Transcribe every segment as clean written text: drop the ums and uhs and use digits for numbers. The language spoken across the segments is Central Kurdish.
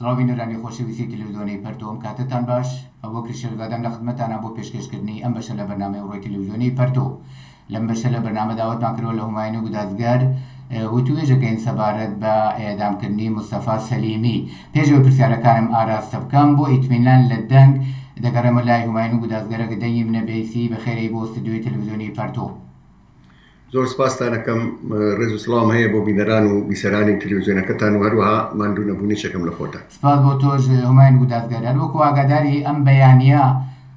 سڵاو بینەرانی خۆشەویستی تەلەفزیۆنی پەرتۆ ئەم کاتەتان باش ئەبوبەکر شێرزادەم لە خدمەتانە بۆ پێشکەشکردنی ئەم بەشە لە بەرنامەی ئەوڕۆی تەلەفزیۆنی پەرتۆ لەم بەشە لە بەرنامە داوەتمان کردوە لە هومایون گودازگەر وتوێژەکەین سەبارەت بە ئێعدامکردنی مستەفا سەلیمی پێش ئەوەی پرسیارەکانم ئاراستە بکەم بۆ ئیتمینان لە دەنگ دەگەڕێمە لای هومایون گودازگەرە کە دەنگی منە بێیسی بەخێرێی بۆ ستودیۆی تەلەفزیۆنی پەرتۆ. زۆر سپاستان ئەکەم، ڕێز و سڵاوم هەیە بۆ بینەران و بیسەرانی تەلەفزیۆنەکەتان و هەروەها ماندوو نەبوونیشەکەم لە خۆتان. سپاس بۆ تۆش هومایون گودازگەر. هەروەکو ئاگاداری ئەم بەیانییە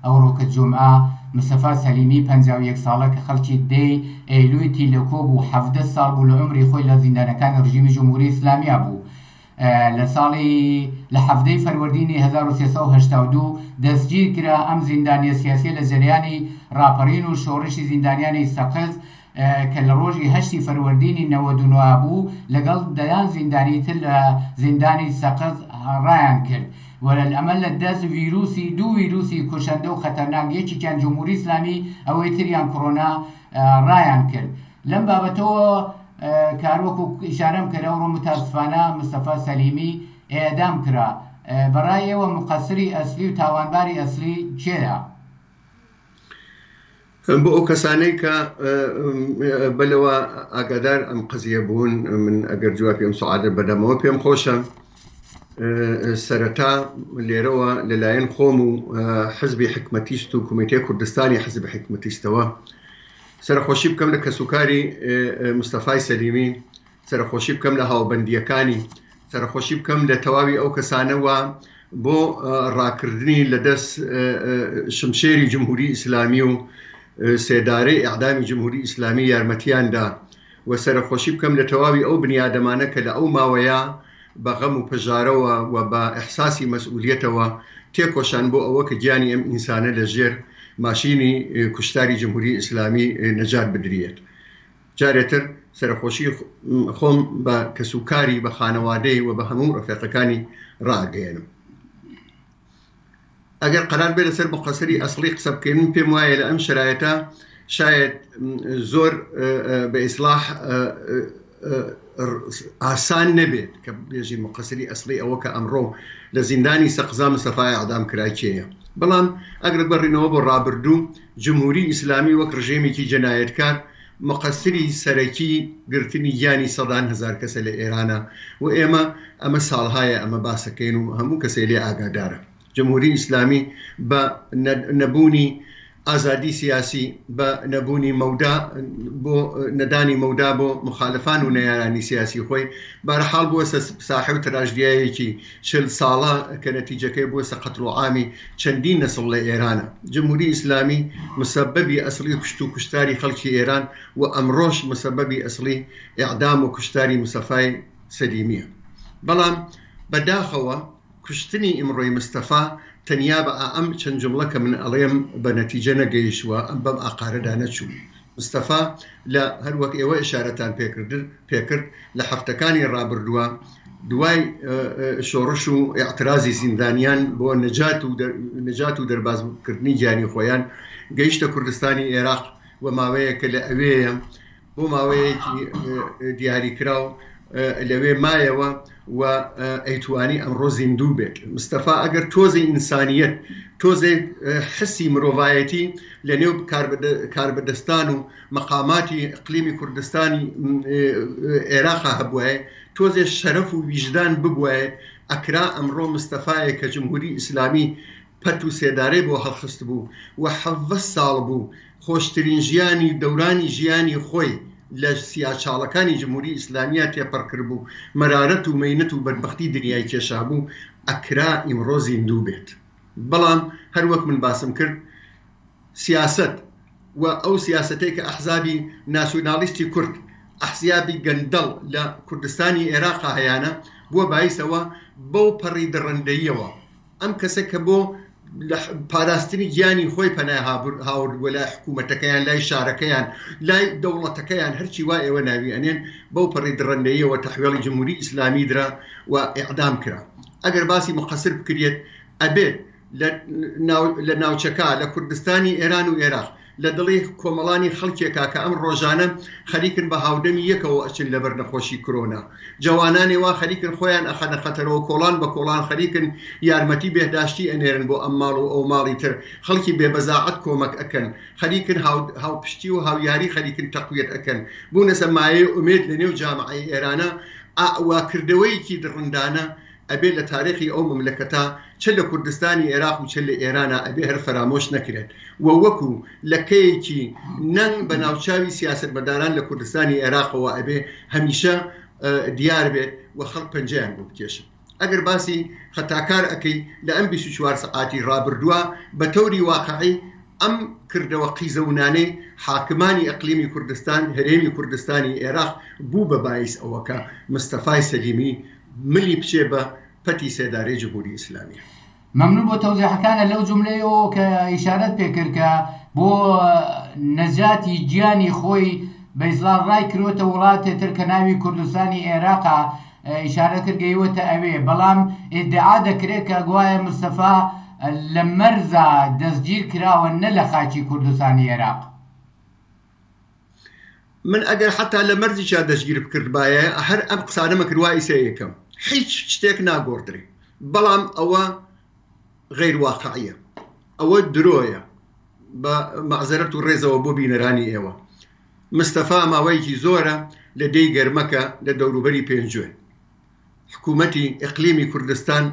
ئەوڕۆکە جومعە، مستەفا سەلیمی 51 ساڵە کە خەڵکی دێی ئێلوی تیلەکۆ بوو 17 ساڵ بوو لە عومری خۆی لە زیندانەکانی ڕژیمی جمهوری ئیسلامیا بوو لە ساڵی لە 17 ی فەروەردینی 1382 دەستگیر کرا، ئەم زیندانیە سیاسیە لە جەریانی ڕاپەڕین و شۆڕشی زیندانیانی سەقز کە لە ڕۆژی هەشتی فەروەردینی 99 بوو لەگەڵ دەیان زیندانی تر لە زیندانی سەقز ڕایان کرد و ئەمە لە دەست ویروسی دوو ویروسی کوشەندە و خەتەرناک یەکێکیان جمهوری ئیسلامی ئەوەی تریان کڕۆنا ڕایان کرد. لەم بابەتەوە کار وەکو ئیشارەم کرد ئەوڕۆ متاسفانە مستەفا سەلیمی ئێعدام کرا. بەڕای ئێوە موقەسری ئەسلی و تاوانباری ئەسلی کێیە؟ بۆ ئەو کەسانەی کە بەلەوە ئاگادار ئەم قەزیە بوون من ئەگەر جوابی ئەم سوعالە بەدەمەوە پێم خۆشە سەرەتا لێرەوە لەلایەن خۆم و حزبی حکمەتیست و کومیتەی کوردستانی حزب حکمەتیستەوە سەرەخۆشی بکەم لە کەسوکاری مستەفای سەلیمی، سەرەخۆشی بکەم لە هاوبەندییەکانی، سەرەخۆشی بکەم لە تەواوی ئەو کەسانە وا بۆ ڕاکردنی لە دەست شمشێری جمهوری ئیسلامی و سێدارەی ئێعدامی جمهوری ئیسلامی یارمەتیان دا و سەرەخۆشی بکەم لە تەواوی ئەو بنیادەمانە کە لە ئەو ماوەیە بە غەم و پەژارەوە و بە ئیحساسی مەسئولیەتەوە تێکۆشان بۆ ئەوە کە گیانی ئەم ئینسانە لە ژێر ماشینی کوشتاری جمهوری ئیسلامی نەجات بدریەت. جارێ تر سەرەخۆشی خۆم بە کەسوکاری، بە خانەوادەی و بە هەموو ڕەفیقەکانی ڕائەگەیەنم. ئەگەر قەرار بێ لەسەر موقەسەری ئەسڵی قسە بکەین من پێم وایە لە ئەم شەرایەتە شاید زۆر بە ئیسلاح ئاسان نەبێت کە بێژین موقەسەری ئەسڵی ئەوە کە ئەمڕۆ لە زیندانی سەقزا مستەفای ئەعدام کرا کێیە بەڵام ئەگەر بگەڕینەوە بۆ ڕابردوو جمهوری ئیسلامی وەک ڕژێمێکی جەنایەتکار مقەسری سەرەکی گرتنی گیانی سەدان هەزار کەسە لە ئێرانە و ئێمە ئەمە ساڵهایە ئەمە باسەکەین و هەموو کەسێ لێ ئاگادارە. جمهوری ئیسلامی بە نەبوونی ئازادی سیاسی، بە نەبوونی مەودا بۆ نەدانی مەودا بۆ موخالفان و نەیارانی سیاسی خۆی، بارحاڵ بووەسە ساحێو تراژدیایەکی 40 ساڵە کە نەتیجەکەی بووەسە قەتڵ و عامی چەندین نەسڵ لە ئێرانە. جمهوری ئیسلامی مسەبەبی ئەسڵی کوشت و کوشتاری خەڵکی ئێران و ئەمڕۆش مسەبەبی ئەسڵی ئێعدام و کوشتاری مستەفای سەلیمیە. بەڵام بە داخەوە کوشتنی ئیمڕۆی مستەفا تەنیا بە ئائەم چەند جومڵە کە من ئەڵێم بە نەتیجە نەگەیشت و ئەم بەم ئاقارەدا نەچوو. مستەفا لە هەر وەک ئێوە ئیشارەتان پێکرد لە هەفتەکانی ڕابردووە دوای شۆڕش و ئیعترازی زیندانیان بۆ نەجات و نەجات و دەرباز کردنی گیانی خۆیان گەیشتە کوردستانی ئێراق و ماوەیەکە لە ئەوێیە بۆ ماوەیەکی دیاریکراو لەوێ مایەوە و ئەیتوانی ئەمڕۆ زیندوو بێت. مستەفا ئەگەر تۆزێ ئینسانیەت، تۆزێ حسی مرۆڤایەتی لە نێو کاربەدەستان و مەقاماتی ئیقلیمی کوردستانی ئێراقا هەبوایە، تۆزێ شەرەف و ویژدان ببوایە، ئەکرا ئەمڕۆ مستەفایەک کە جمهوری ئیسلامی پەت و سێدارەی بۆ هەڵخستبوو و 17 ساڵ بوو خۆشترین ژیانی دەورانی ژیانی خۆی لە سیاچاڵەکانی جمهوری ئیسلامیا تێپەڕ کردبوو، مەرارەت و مەینەت و بەدبەختی دنیای کێشابوو، ئەکرا ئیمڕۆ زیندوو بێت. بەڵام هەر وەک من باسم کرد سیاسەت و ئەو سیاسەتەی کە ئەحزابی ناسیونالیستی کورد، ئەحزیابی گەندەڵ لە کوردستانی ئێراقا هەیانە، بووە بایسەوە بەو پەڕی دڕندەییەوە ئەم کەسە کە بۆ پاراستنی گیانی خۆی پەنای هاوردووە لای حکوومەتەکەیان، لای شارەکەیان، لای دەوڵەتەکەیان، هەرچی وا ئێوە ناوی ئەنێن، بەو پەڕی دڕەندەییەوە تەحوێڵی جمهوری ئیسلامی درا و ئێعدام کرا. ئەگەر باسی موقەسر بکریەت، ئەبێت لە ناوچەکە، لە کوردستانی ئێران و ئێراق، لە دڵی کۆمەڵانی خەڵکێکا کە ئەم ڕۆژانە خەریکن بە هاودەمی یەکەوە ئەچن لەبەر نەخۆشی کرۆنا. جەوانانێ وا خەریکن خۆیان ئەخەنە خەتەرەوە کۆڵان بە کۆڵان خەریکن یارمەتی بێهداشتی ئەنێرن بۆ ئەم ماڵ و ئەو ماڵی تر خەڵکی بێ بەزاعەت کۆمەک ئەکەن خەریکن هاوپشتی و هاویاری خەریکن تەقویەت ئەکەن بوونەسە مایەی ئومێد لە نێو جامعەی ئێرانا ئاوا کردەوەیەکی دڕندانە ئەبێ لە تارێخی ئەو مەملەکەتە چ لە کوردستانی ئێراق و چ لە ئێرانا ئەبێ هەر فەرامۆش نەکرێت و وەکو لەکەیەکی نەنگ بە ناوچاوی سیاسەتمەداران لە کوردستانی ئێراقەوە ئەبێ هەمیشە دیار بێت و خەڵک پەنجەیان بۆ بکێشن. ئەگەر باسی خەتاکار ئەکەی لە ئەم 24 سەعاتی ڕابردووە بە تەوری واقعی ئەم کردەوە قیزەونانەی حاکمانی ئەقلیمی کوردستان، هەرێمی کوردستانی ئێراق بوو بە بایس ئەوە کە مستەفای سەلیمی ملی بچێ بە پەتی سێدارەی جمهوری ئیسلامی. مەمنون بۆ تەوزیحەکانت لەو جوملەیەوە کە ئیشارەت پێ کرد کە بۆ نەجاتی گیانی خۆی بەیسڵا ڕای کرۆتە وڵاتێ تر کە ناوی کوردستانی ئێراقە ئیشارەت کرد گەیوەتە ئەوێ بەڵام ئیدعا دەکرێت کە گوایە مستەفا لە مەرزا دەستگیر کراوە نە لە خاکی کوردستانی ئێراق. من ئەگەر حەتا لە مەرزیشا دەستگیر بکردبایە هەر ئەم قسانەمە کرد وا ئیسە یەکەم هیچ شتێک ناگۆڕدرێ بەڵام ئەوە غیر واقعیە ئەوە درۆیە بە مەعزەرەت و ڕێزەوە بۆ بینەرانی ئێوە مستەفا ماوەیەکی زۆرە لە دێی گەرمەکە لە دەوروبەری پێنجوێن حکوومەتی ئیقلیمی کوردستان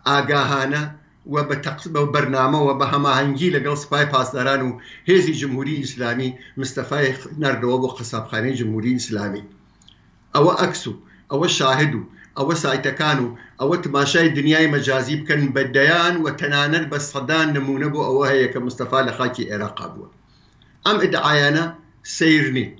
ئاگاهانە و بە بە بەرنامەوە بە هەماهەنگی لەگەڵ سپای پاسداران و هێزی جمهوری ئیسلامی مستەفای ناردەوە بۆ قەسابخانەی جمهوری ئیسلامی. ئەوە ئەکس و ئەوە شاهد و ئەوە سایتەکان و ئەوە تماشای دنیای مەجازی بکەن بە دەیان و تەنانەت بە سەدان نموونە بۆ ئەوە هەیە کە مستەفا لە خاکی ئێراقا بووە. ئەم ئیدعایانە سەیر نین.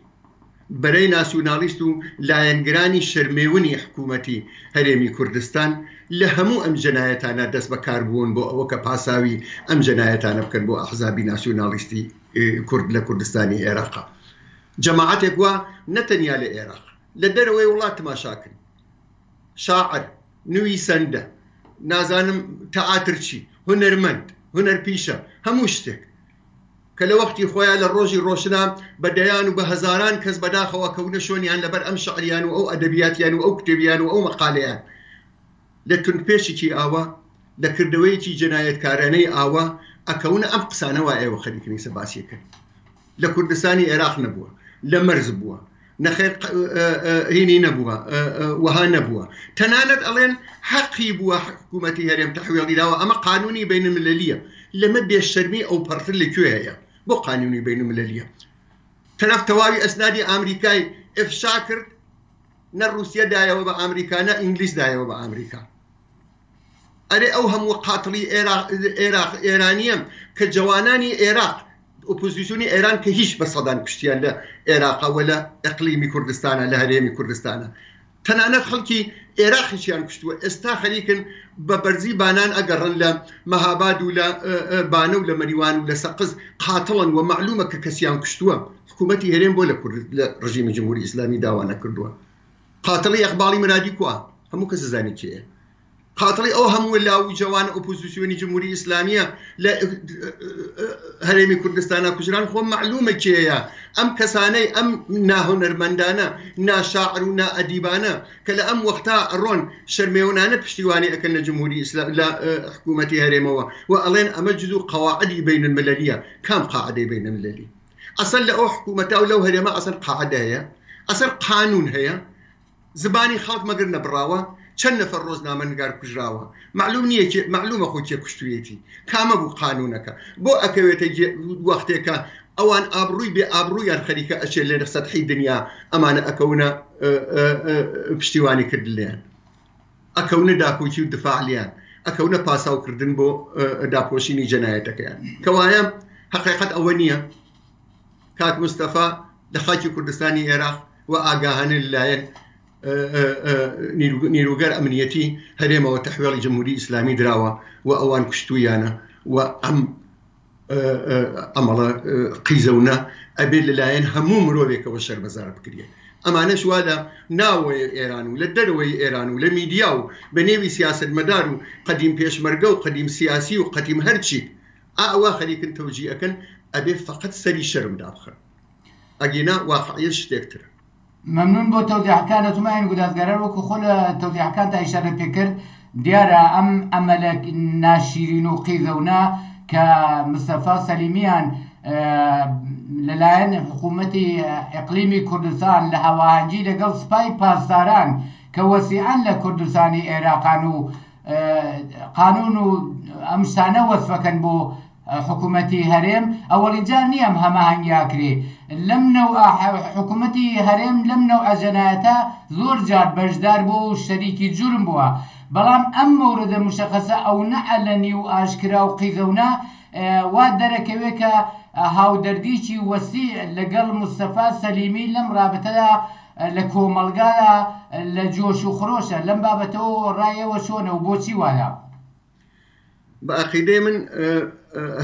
بەرەی ناسیونالیست و لایەنگرانی شەرمێونی حکوومەتی هەرێمی کوردستان لە هەموو ئەم جەنایەتانە دەست بەکار بوون بۆ ئەوە کە پاساوی ئەم جەنایەتانە بکەن بۆ ئەحزابی ناسیونالیستی کورد لە کوردستانی ئێراقا. جەماعەتێک وا نە تەنیا لە ئێراق، لە دەرەوەی وڵات تماشا کەن. شاعر، نویسەندە، نازانم تئاترچی، هونەرمەند، هونەرپیشە، هەموو شتێک. کە لە وەختی خۆیا لە ڕۆژی ڕۆشنا بە دەیان و بە هەزاران کەس بەداخەوە کەونە شۆنیان لەبەر ئەم شعریان و ئەو ئەدەبیاتیان و ئەو کتێبیان و ئەو مەقالەیان لە توندپێچێکی ئاوا لە کردەوەیەکی جەنایەتکارانەی ئاوا ئەکەونە ئەم قسانە وا ئێوە خەریکن ئیسە باسی ئەکەن لە کوردستانی ئێراق نەبووە لە مەرز بووە نەخێر هینی نەبووە وەها نەبووە تەنانەت ئەڵێن حەقی بووە حکوومەتی هەرێم تەحوێڵی داوە ئەمە قانونی بین المللیە لەمە بێشەرمی ئەو پەڕتر لە کوێ هەیە بۆ قانونی بین المللیە تەرەف تەواوی ئەسنادی ئامریکای ئفشا کرد نە رووسیە دایەوە بە ئامریکا نە ئینگلیس دایەوە بە ئامریکا ئەرێ ئەو هەموو قاتڵی ئێراق ئێرانیە کە جەوانانی ئێراق ئۆپۆزیسیۆنی ئێران کە هیچ بە سەدان کوشتیان لە ئێراقا و لە ئەقلیمی کوردستانە لە هەرێمی کوردستانە تەنانەت خەڵکی ئێراقیشیان کوشتووە ئێستا خەریکن بە بەرزی بانان ئەگەڕن لە مەهاباد و لە بانە و لە مەریوان و لە سەقز قاتڵن و مەعلومە کە کەسیان کوشتووە حکوومەتی هەرێم بۆ لە کورد لە ڕژیمی جمهوری ئیسلامی داوا نەکردووە قاتڵی ئەقباڵی مرادی کوا هەموو کەس زانی کێیە قاتڵی ئەو هەموو لاو و جەوانە ئۆپۆزیسیۆنی جمهوری ئیسلامیە لە هەرێمی کوردستانا کوژران خۆ مەعلومە کێیە ئەم کەسانەی ئەم ناهونەرمەندانە ناشاعر و نائەدیبانە کە لە ئەم وەختا ئەڕۆن شەرمێونانە پشتیوانی ئەکەن لە جمهوری ئیسلام لە حکوومەتی هەرێمەوە و ئەڵێن ئەمە جزو قەواعدی بین المللیە کام قاعدەی بین المللی ئەسەن لە ئەو حکوومەتە و لەو هەرێمە ئەسەن قاعدە هەیە ئەسەر قانون هەیە زبانی خەڵک مەگەر نەبڕاوە؟ چەند نەفەر ڕۆزنامەنگار کوژراوە؟ مەعلوم نیە کێ مەعلومە خۆ کێ کوشتویەتی کامە بوو قانونەکە بۆ ئەکەوێتە گێ وەختێ کە ئەوان ئابڕوی بێ ئابڕویان خەریکە ئەچێ لە سەتحی دنیا ئەمانە ئەکەونە پشتیوانی کردن لێیان ئەکەونە داکۆکی و دفاع لێیان ئەکەونە پاساو کردن بۆ داپۆشینی جەنایەتەکەیان کەوایە حەقیقەت ئەوە نییە کاک مستەفا لە خاکی کوردستانی ئێراق و ئاگاهانە لەلایەن نیروگەر ئەمنیەتی هەرێمەوە تەحوێڵی جمهوری ئیسلامی دراوە و ئەوان کوشتویانە و ئەم ئەمەڵە قیزەونە ئەبێت لەلایەن هەموو مرۆڤێکەوە شەرمەزار بکرێت ئەمانەش وا لە ناوەوەی ئێران و لە دەرەوەی ئێران و لە میدیا و بە نێوی سیاسەتمەدار و قەدیم پێشمەرگە و قەدیم سیاسی و قەدیم هەرچی ئا ئەوا خەریکن تەوجیه ئەکەن. ئەبێ فەقەت سەری شەرم دابخەن ئەگینا واقعیەت شتێک ترە. مەمنون بۆ تەوزیحەکانت هومایون گودازگەرەر وەکو خۆ لە تەوزیحەکانتا ئیشارەت پێ کرد دیارە ئەم عەمەلە ناشیرین و قیزەونە کە مستەفا سەلیمیان لەلایەن حکوومەتی ئیقلیمی کوردستان لە هەواهەنگی لەگەڵ سپای پاسداران کە وەسیعەن لە کوردستانی عێراقان و قانون و ئەم شتانە وەسفەکەن بۆ حکومەتی هەرێم ئەوەڵین جار نیە ئەم هەماهەنگی ئاکرێ لەم نەوعە حکومەتی هەرێم لەم نەوعە جەنایەتە زۆر جار بەشدار بووە و شەریکی جورم بووە بەڵام ئەم مەوردە مشەخەسە ئەونە عەلەنی و ئاشکرا و قیزەونە وا دەرەکەوێ کە هاودەردیی وەسیع لەگەڵ مستەفا سەلیمی لەم ڕابتەدا لە کۆمەڵگادا لە جۆش و خرۆشە لەم بابەتەوە ڕای ئێوە چۆنە و بۆچی وایە؟ بە عەقیدەی من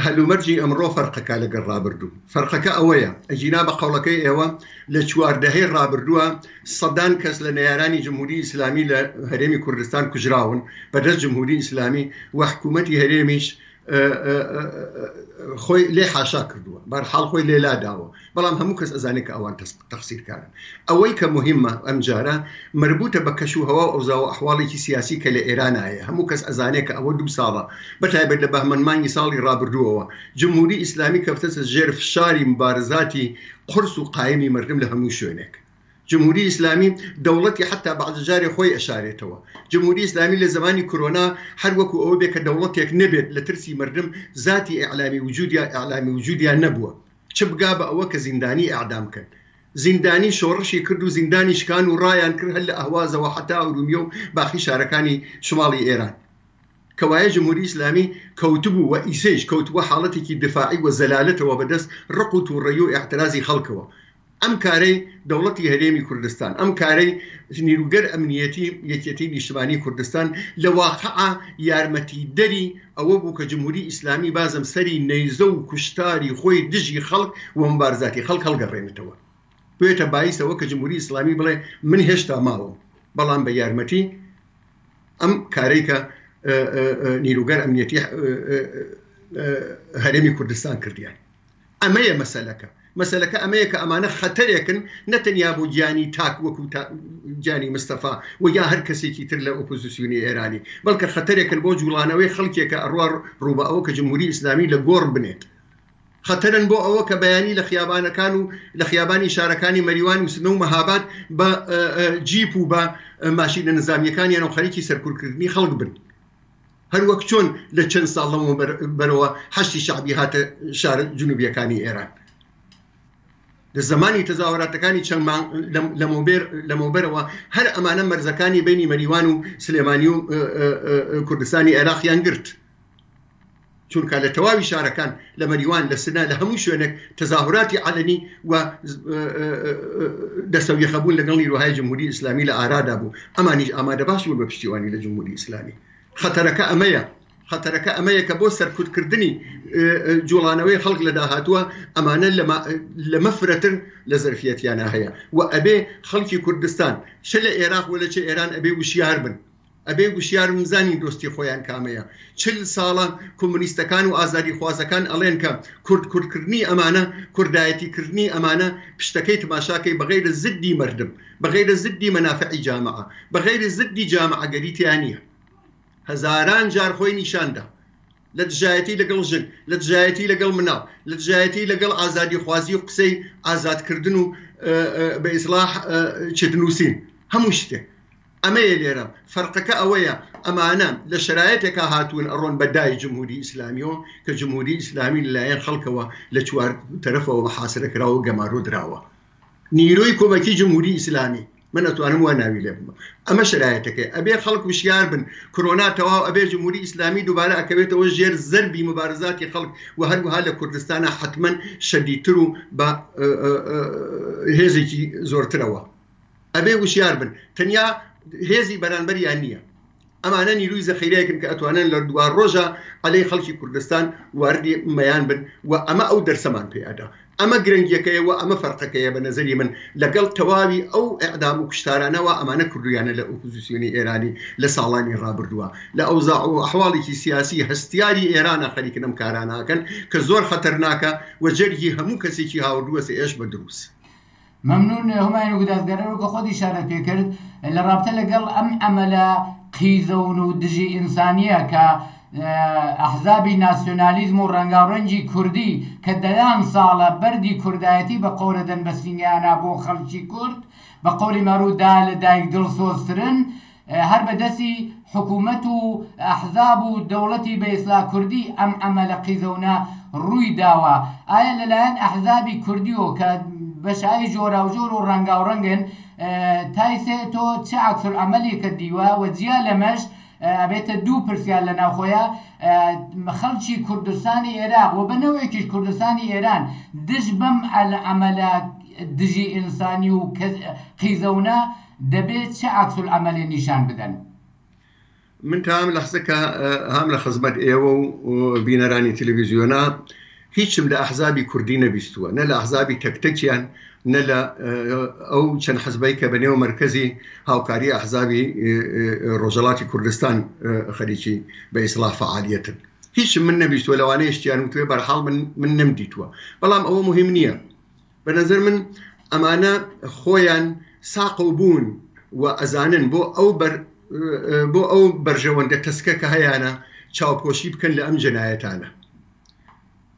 هەلومەرجی ئەمڕۆ فەرقەکە لەگەڵ ڕابردوو فەرقەکە ئەوەیە ئەگینا بە قەوڵەکەی ئێوە لە چوار دەهەی ڕابردووە سەدان کەس لە نەیارانی جمهوری ئیسلامی لە هەرێمی کوردستان کوژراون بەدەست جمهوری ئیسلامی و حکوومەتی هەرێمیش خۆی لێ حاشا کردووە بەرحاڵ خۆی لێ لاداوە بەڵام هەموو کەس ئەزانێت کە ئەوان تەقسیرکارن ئەوەی کە موهیمە ئەمجارە مەربوتە بە کەش و هەوا و ئەوزا و ئەحواڵێکی سیاسی کە لە ئێرانایە هەموو کەس ئەزانێت کە ئەوە دوو ساڵە بە تایبەت لە بەهمەن مانگی ساڵی ڕابردووەوە جمهوری ئیسلامی کەفتەسە ژێر فشاری مبارزاتی قورس و قایمی مەردم لە هەموو شوێنێک. جمهوری ئیسلامی دەوڵەتی حەتا بەعزە جارێ خۆی ئەشارێتەوە. جمهوری ئیسلامی لە زەمانی کرۆنا هەر وەکو ئەوە بێ کە دەوڵەتێک نەبێت لە ترسی مەردم زاتی ئیعلامی وجودیا ئیعلامی وجودیان نەبووە چ بگا بە ئەوە کە زیندانی ئیعدام کەن. زیندانی شۆڕشی کرد و زیندانی شکان و ڕایان کرد هەر لە ئەهوازەوە حەتا ئورومیە و باقی شارەکانی شماڵی ئێران. کەوایە جمهوری ئیسلامی کەوتبوو و ئیسەیش کەوتبووە حاڵەتێکی دفاعی و زەلالەتەوە بە دەست ڕق و توڕەیی و ئیعترازی خەڵکەوە. ئەم کارەی دەوڵەتی هەرێمی کوردستان، ئەم کارەی نیروگەر ئەمنیەتی یەکێتی نیشتمانی کوردستان لە واقعا یارمەتیدەری ئەوە بوو کە جمهوری ئیسلامی بازم سەری نەیزە و کوشتاری خۆی دژی خەڵک و مبارزاتی خەڵک هەڵگەڕێنێتەوە. بوێتە بایس ئەوە کە جمهوری ئیسلامی بڵێ من هێشتا ماوم بەڵام بە یارمەتی ئەم کارەی کە نیروگەر ئەمنیەتی هەرێمی کوردستان کردیان. ئەمەیە مەسەلەکە. مەسەلەکە ئەمەیە کە ئەمانە خەتەرێکن نە تەنیا بۆ گیانی تاک وەکو گیانی مستەفا و یا هەر کەسێکی تر لە ئۆپۆزیسیونی ئێرانی، بەڵکە خەتەرێکن بۆ جوڵانەوەی خەڵکێک کە ئەڕوا ڕوو بە ئەوە کە جمهوری ئیسلامی لە گۆڕ بنێت. خەتەرن بۆ ئەوە کە بەیانی لە خیابانەکان و لە خیابانی شارەکانی مەریوان و سنە و مەهاباد بە جیپ و بە ماشینە نزامییەکانیانەوە خەریکی سەرکورکردنی خەڵک بن. هەر وەک چۆن لە چەند ساڵ لەمەوبەرەوە حەشدی شەعبی هاتە شارە جنوبیەکانی ئێران لە زمانی تەزاهوراتەکانی چەند مانگ لەمەوبەرەوە هەر ئەمانە مەرزەکانی بینی مەریوان و سلێمانی و کوردستانی عێراقیان گرت چونکە لە تەواوی شارەکان لە مەریوان لە سنە لە هەموو شوێنێک تەزاهوراتی عەلەنی و دەستەویەخەبوون لەگەڵ نیروهای جمهوری ئیسلامی لە ئارادا بوو ئەمانیش ئامادەباش بوون بە پشتیوانی لە جمهوری ئیسلامی خەتەرەکە ئەمەیە خەتەرەکە ئەمەیە کە بۆ سەرکوتکردنی جوڵانەوەی خەڵک لە داهاتووە ئەمانە لەمە فرەتر لە زەرفیەتیانە هەیە و ئەبێ خەڵکی کوردستان چ لە عێراق و لە چ ئێران ئەبێ وشیار بن ئەبێ وشیار بن بزانین دۆستی خۆیان کامەیە. 40 ساڵە کۆمۆنیستەکان و ئازادیخوازەکان ئەڵێن کە کورد کوردکردنی ئەمانە، کوردایەتی کردنی ئەمانە پشتەکەی تماشاکەی بەغەیرە زدی مەردم، بەغەیرە زدی مەنافعی جامعە، بەغەیرە زدی جامعەگەری تیا نیە. هەزاران جار خۆی نیشان دا. لە دژایەتی لەگەڵ ژن، لە دژایەتی لەگەڵ مناڵ، لە دژایەتی لەگەڵ ئازادیخوازی و قسەی ئازادکردن و بە ئیسڵاح چت نووسین. هەموو شتێک. ئەمەیە لێرە فەرقەکە ئەوەیە ئەمانە لە شەرایەتێکا هاتوون ئەڕۆن بە دای جمهوری ئیسلامیەوە کە جمهوری ئیسلامی لە لایەن خەڵکەوە لە چوار تەرەفەوە محاسرە کراوە و گەمارۆ دراوە نیرۆی کۆمەکی جمهوری ئیسلامی من ئەتوانم وا ناوی لێ ببەم ئەمە شەرایەتەکەی ئەبێ خەڵک وشیار بن کرۆنا تەواو ئەبێ جمهوری ئیسلامی دووبارە ئەکەوێتەوە ژێر زەربی مبارزاتی خەڵک و هەروەها لە کوردستانا حەتمەن شەدیدتر و بە هێزێکی زۆرترەوە. ئەبێ وشیار بن تەنیا هێزی بەرانبەریان نییە ئەمانە نیروی زەخیرەیەکن کە ئەتوانن لە دوا ڕۆژە عەلەی خەڵکی کوردستان واردی مەیان بن و ئەمە ئەو دەرسەمان پێ ئەدا. ئەمە گرنگیەکەیە و ئەمە فەرقەکەیە بە نەزەری من لەگەڵ تەواوی ئەو ئیعدام و کوشتارانە وا ئەمانە کردویانە لە ئۆپۆزیسیۆنی ئێرانی لە ساڵانی ڕابردووە لە ئەوزاع و ئەحواڵێکی سیاسی هەستیاری ئێرانە خەریکن ئەم کارانە ئەکەن کە زۆر خەتەرناکە و جەرگی هەموو کەسێکی هاوردووەسە ئێش بە دروست. مەمنون هومایون گودازگەرەر وەکو خۆت ئیشارەت پێ کرد لە ڕابتە لەگەڵ ئەم عەمەلە قیزەون و دژی ئینسانیە کە ئەحزابی ناسیۆنالیزم و ڕەنگاوڕەنگی کوردی کە دەیان ساڵە بەردی کوردایەتی بە قۆرە دەن بە سینگیانا بۆ خەڵکی کورد بە قەولی مەڕوو دا لە دایک دڵسۆزترن هەر بە دەستی حکوومەت و ئەحزاب و دەوڵەتی بە ئیسلا کوردی ئەم عەمەلە قیزەونە ڕووی داوە ئایا لە لایەن ئەحزابی کوردیەوە کە بەشایی جۆراوجۆر و ڕەنگاوڕەنگن تایسێ تۆ چ عکس العملێکت دیوە و جیا لەمەش ئەبێتە دوو پرسیار لە ناوخۆیە خەڵکی کوردستانی ئێراق و بە نەوەیەکیش کوردستانی ئێران دژ بەم عەمەلە دژی ئینسانی و قیزەونە دەبێت چ عکس العملێ نیشان بدەن؟ من تا ئەم لەحزە کە هام لە خزمەت ئێوە و بینەرانی تلویزیۆنا هیچم لە ئەحزابی کوردی نەبیستووە، نە لە ئەحزابی تەک تەکیان، نە لە ئەو چەند حزبەی کە بە نێو مەرکەزی هاوکاری ئەحزابی ڕۆژهەڵاتی کوردستان خەریکی بە ئیسڵاح فەعالیەتن. هیچم من نەبیستووە، لەوانەیە شتیان وتوێ، بەرحاڵ من من نەمدیتووە. بەڵام ئەوە موهیم نییە. بە نەزەر من ئەمانە خۆیان ساقڵ بوون و ئەزانن بۆ ئەو بەر بۆ ئەو بەرژەوەندە تەسکە کە هەیانە چاوپۆشی بکەن لە ئەم جەنایەتانە.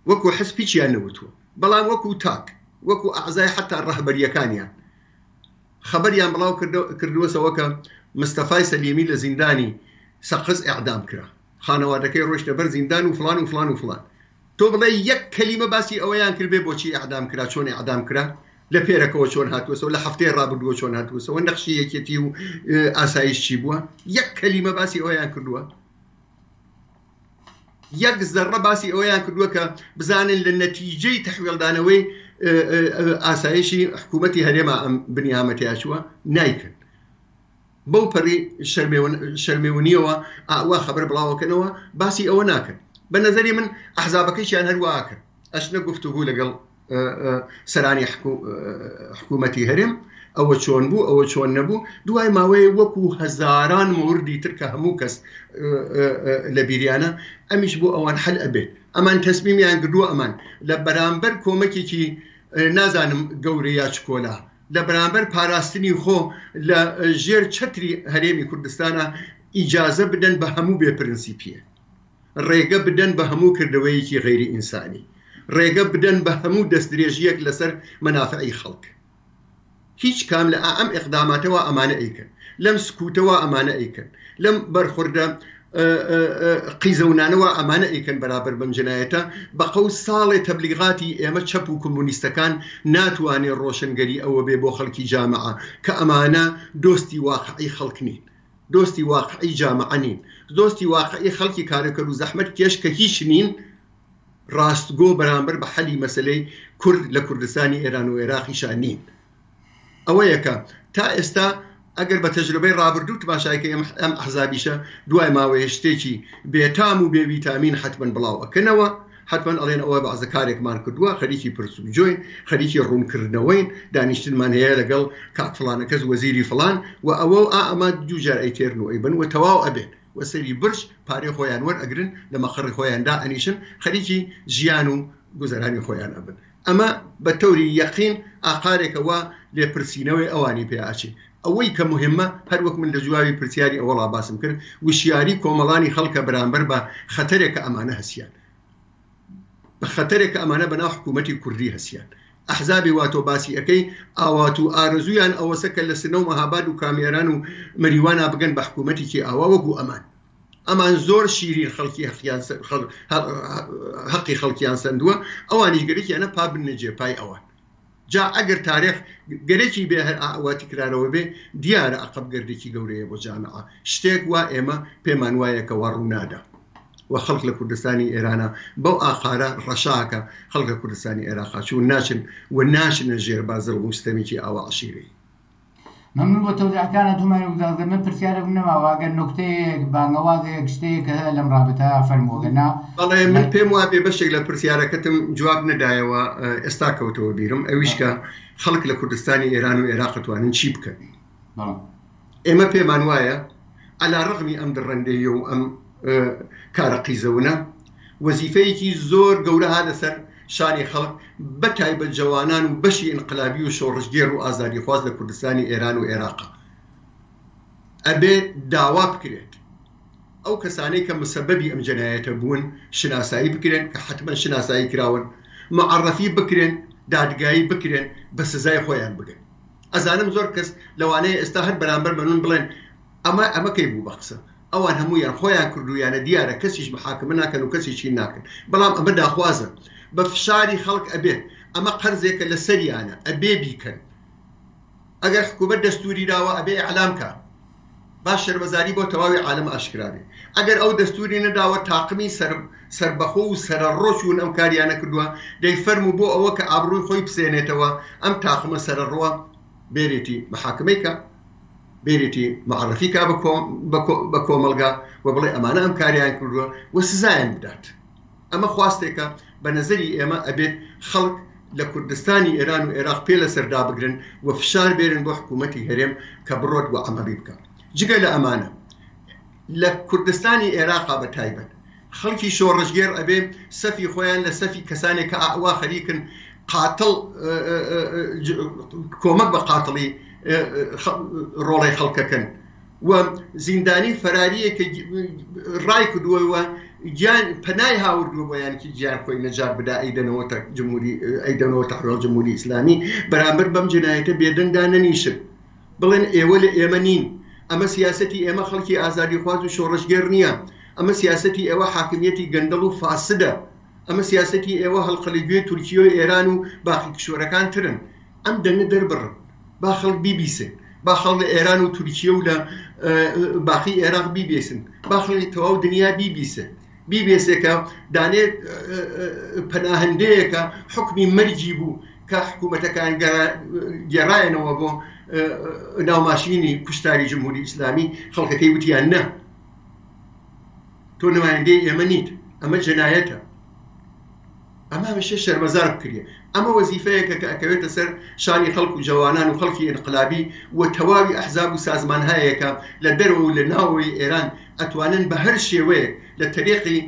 وەکو حزب هیچیان نەوتووە بەڵام وەکو تاک وەکو ئەعزای حەتا ڕەهبەریەکانیان خەبەریان بڵاو کردووەسەوە کە مستەفای سەلیمی لە زیندانی سەقز ئیعدام کرا خانەوادەکەی ڕۆیشتە بەر زیندان و فڵان و فڵان و فڵان تۆ بڵێ یەک کەلیمە باسی ئەوەیان کردبێ بۆچی ئیعدام کرا چۆن ئیعدام کرا لە پێرەکەوە چۆن هاتووەسەوە لە هەفتەی ڕابردووە چۆن هاتووەسەوە نەخشی یەکێتی و ئاسایش چی بووە یەک کەلیمە باسی ئەوەیان کردووە یەک زەڕە باسی ئەوەیان کردووە کە بزانن لە نەتیجەی تەحویڵدانەوەی ئاسایشی حکوومەتی هەرێما ئەم بنیامە تیاچووە نایکەن بەو پەڕی شەرمێونیەوە ئاوا خەبەر بڵاوەکەنەوە باسی ئەوە ناکەن بە نەزەری من ئەحزابەکەیشیان هەرواکەن ئەچنە گفتوگو لەگەڵ سەرانی حکوومەتی هەرێم ئەوە چۆن بوو ئەوە چۆن نەبوو دوای ماوەیە وەکو هەزاران مۆردی تر کە هەموو کەس لە بیریانە ئەمیش بۆ ئەوان حل ئەبێت ئەمان تەسمیمیان گردووە ئەمان لە بەرامبەر کۆمەکێکی نازانم گەورە یا چکۆلا لە بەرامبەر پاراستنی خۆ لە ژێر چەتری هەرێمی کوردستانە ئیجازە بدەن بە هەموو بێ پرنسیپیە ڕێگە بدەن بە هەموو کردەوەیەکی غەیری ئینسانی، ڕێگە بدەن بە هەموو دەستدرێژییەک لەسەر مەنافعی خەڵک. هیچ کام لە ئەم ئیقداماتە وا ئەمانە ئەیکەن، لەم سکوتە وا ئەمانە ئەیکەن، لەم بەرخوردە قیزەونانە وا ئەمانە ئەیکەن بەرابەر بەم جەنایەتە، بە قەو ساڵێ تەبلیغاتی ئێمە چەپ و کۆمۆنیستەکان ناتوانێ ڕۆشنگەری ئەوە بێ بۆ خەڵکی جامعە کە ئەمانە دۆستی واقعی خەڵک نین. دۆستی واقعی جامعە نین، دۆستی واقعی خەڵکی کارەکەر و زەحمەت کێش کە هیچ نین، ڕاستگۆ بەرامبەر بە حەلی مەسەلەی کورد لە کوردستانی ئێران و ئێراقیشا نین. ئەوەیە کە تا ئێستا ئەگەر بە تەجروبەی ڕابردوو تماشای کەی ئەم ئەحزابیشە دوای ماوەیە شتێکی بێتام و بێ ویتامین حەتمەن بڵاو ئەکەنەوە، حەتمەن ئەڵێن ئەوە بەعزە کارێکمان کردووە، خەریکی پرس و جۆین، خەریکی ڕوونکردنەوەین، دانیشتنمان هەیە لەگەڵ کاک فڵانە کەس وەزیری فڵان و ئەوە و ئا ئەمە دوو جار ئەیتێرن و ئەیبەن و تەواو ئەبێت و سەری برج پارەی خۆیان وەرئەگرن لە مەقەڕی خۆیان دائەنیشن خەریکی ژیان و گوزەرانی خۆیان ئەبن. ئەمە بە تەوری یەقین ئاقارێکە وا لێپرسینەوەی ئەوانی پێ ئەچێ. ئەوەی کە موهیمە هەر وەک من لە جواوی پرسیاری ئەوەڵا باسم کرد وشیاری کۆمەڵانی خەڵکە بەرامبەر بە خەتەرێک کە ئەمانە هەسیان بە خەتەرێک کە ئەمانە بە ناو حکوومەتی کوردی هەسیان. ئەحزابی وا تۆ باسی ئەکەی ئاوات و ئارەزوویان ئەوەسە کە لە سنە و مەهاباد و کامیاران و مەریوانا بگەن بە حکوومەتێکی ئاوا وەکوو ئەمان. ئەمان زۆر شیرین خەڵکی هەقیان هەقی خەڵکیان سەندووە ئەوانیش گەرەکیانە پا بننە جێ پای ئەوان جا ئەگەر تارێخ گەرەکی بێ هەر ئاوا تکرارەوە بێ دیارە ئەقەب گردێکی گەورەیە بۆ جامعە شتێک وا ئێمە پێمان وایە کە وا ڕوونادا و خەڵک لە کوردستانی ئێرانە بەو ئاقارە ڕەشاکە خەڵک لە کوردستانی عێراقا چوون ناچن و ناچنە ژێر بازڵ و ستەمێکی ئاوا عەشیرەیی. مەمنون بۆ تەوزیحەکانت هومایون گودازگەر من پرسیارێکم نەماوە ئەگەر نوکتەیەک بانگەوازێک شتێک هەیە لەم ڕابتە فەرموو ئەگەر نا بەڵێ من پێم وابێ بەشێک لە پرسیارەکەتم جواب نەدایەوە ئێستا کەوتەوە بیرم ئەویش کە خەڵک لە کوردستانی ئێران و ئێراق ئەتوانن چی بکەن؟ بەڵێ. ئێمە پێمان وایە عەلا ڕەغمی ئەم دڕەندەیی و ئەم کارە قیزەونە وەزیفەیەکی زۆر گەورە ها لەسەر شانی خەڵک بە تایبەت جەوانان و بەشی ئینقلابی و شۆڕشگێڕ و ئازادیخواز لە کوردستانی ئێران و ئێراقا ئەبێ داوا بکرێت ئەو کەسانەی کە مسەبەبی ئەم جەنایەتە بوون شناسایی بکرێن کە حەتمەن شناسایی کراون معەڕەفی بکرێن دادگایی بکرێن بە سزای خۆیان بگەن. ئەزانم زۆر کەس لەوانەیە ئێستا هەر بەرامبەر بە من بڵێن ئەمە ئەمە کەی بوو بە قسە ئەوان هەموویان خۆیان کردوویانە دیارە کەسیش محاکمە ناکەن و کەسیش هین ناکەن بەڵام ئەمە داخوازە بە فشاری خەڵک ئەبێت ئەمە قەرزێکە لەسەریانە ئەبێ بیکەن ئەگەر حکوومەت دەستوری داوە ئەبێ ئیعلام کا با شەرمەزاری بۆ تەواوی عالەم ئاشکرا بێ ئەگەر ئەو دەستوری نەداوە تاقمی سەر سەربەخۆ و سەرەڕۆ چوون ئەم کاریانە کردووە دەی فەرموو بۆ ئەوە کە ئابڕووی خۆی بسێنێتەوە ئەم تاقمە سەرەڕۆە بێرێتی محاکمەی کا بێرێتی معرفی کا بە کۆمەڵگا و بڵێ ئەمانە ئەم کاریان کردووە و سزایان بدات. ئەمە خواستێکە بە نەزەری ئێمە ئەبێت خەڵک لە کوردستانی ئێران و ئێراق پێ لەسەر دابگرن و فشار بێنن بۆ حکوومەتی هەرێم کە بڕۆت و عەمەڵی بکا. جگە لە ئەمانە لە کوردستانی ئێراقا بە تایبەت خەڵکی شۆڕشگێڕ ئەبێ سەفی خۆیان لە سەفی کەسانێک کە ئاوا خەریکن قاتڵ کۆمەک بە قاتڵی ڕۆڵەی خەڵکەکەن و زیندانی فەراریە کە ڕای کردووە و گیان پەنای هاوردووە بۆ یانکی گیان خۆی نەجات بدا ئەیدەنەوە تە جمهوری ئەیدەنەوە تەحوێڵ جمهوری ئیسلامی بەرامبەر بەم جنایەتە بێدەنگ دانەنیشن بڵێن ئێوە لە ئێمە نین ئەمە سیاسەتی ئێمە خەڵکی ئازادیخواز و شۆڕشگێڕ نییە ئەمە سیاسەتی ئێوە حاکمیەتی گەندەڵ و فاسدە ئەمە سیاسەتی ئێوە هەڵقە لە گوێی تورکیە و ئێران و باقی کشوەرەکان ترن ئەم دەنگە دەربڕن با خەڵک بیبیسن با خەڵک لە ئێران و تورکیە و لە باقی ئێراق بیبیسن با خەڵکی تەواو دنیا بیبیسن بیبێسێ کە دانێ پەناهەندەیەکە حکمی مەرگی بوو کە حکوومەتەکان گێڕایەنەوە بۆ ناو ماشینی کوشتاری جمهوری ئیسلامی خەڵکەکەی وتیان نە تۆ نمایندەی ئێمە نیت ئەمە جەنایەتە ئەمە هەمیشە شەرمەزار بکریێ. ئەمە وەزیفەیەکە کە ئەکەوێتە سەر شانی خەڵک و جەوانان و خەڵکی ئینقلابی و تەواوی ئەحزاب و سازمانهایەکە لە دەرەوە و لە ناوەوەی ئێران ئەتوانن بە هەر شێوەیەک لە تەریقی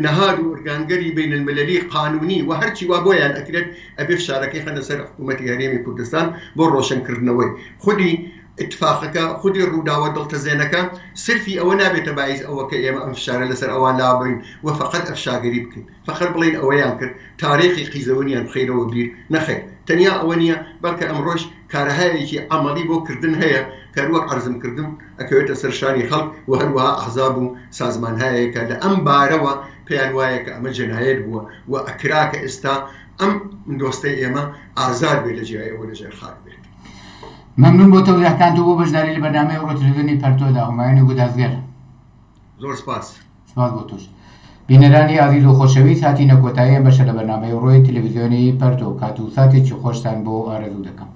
نەهاد و ئورگانگەری بین المللی قانونی و هەرچی وا بۆیان ئەکرێت ئەبێ فشارەکەی خەنە سەر حکوومەتی هەرێمی کوردستان بۆ ڕۆشن کردنەوەی خودی ئیتفاقەکە خودی ڕووداوە دڵتەزێنەکە سرفی ئەوە نابێتە بایز ئەوە کە ئێمە ئەم فشارە لەسەر ئەوان لابەین و فەقەت ئەفشاگەری بکەین فەقەت بڵێین ئەوەیان کرد تاریخی قیزەونیان بخەینەوە بیر، نەخەیر تەنیا ئەوە نییە بەڵکە ئەمڕۆش کارەهایەکی عەمەڵی بۆ کردن هەیە کە هەروەک عەرزم کردم ئەکەوێتە سەر شانی خەڵک و هەروەها ئەحزاب و سازمانهایەک کە لە ئەم بارەوە پێیان وایە کە ئەمە جەنایەت بووە و ئەکرا کە ئێستا ئەم دۆستەی ئێمە ئازاد بێت لە جیای ئەوە لە ژێر خاک بێت. مەمنون بۆ تەوزیحەکانت و بۆ بەشداری لە بەرنامەی ئەوڕۆ تلویزیۆنی پەرتۆدا هومایونی گودازگەر. زۆر سپاس. سپاس بۆ تۆش. بینەرانی ئازیز و خۆشەویست هاتینە کۆتایی ئەم بەشە لە بەرنامەی ڕۆی تلویزیۆنی پەرتۆ کات و ساتێکی خۆشتان بۆ ئارەزوو دەکەم.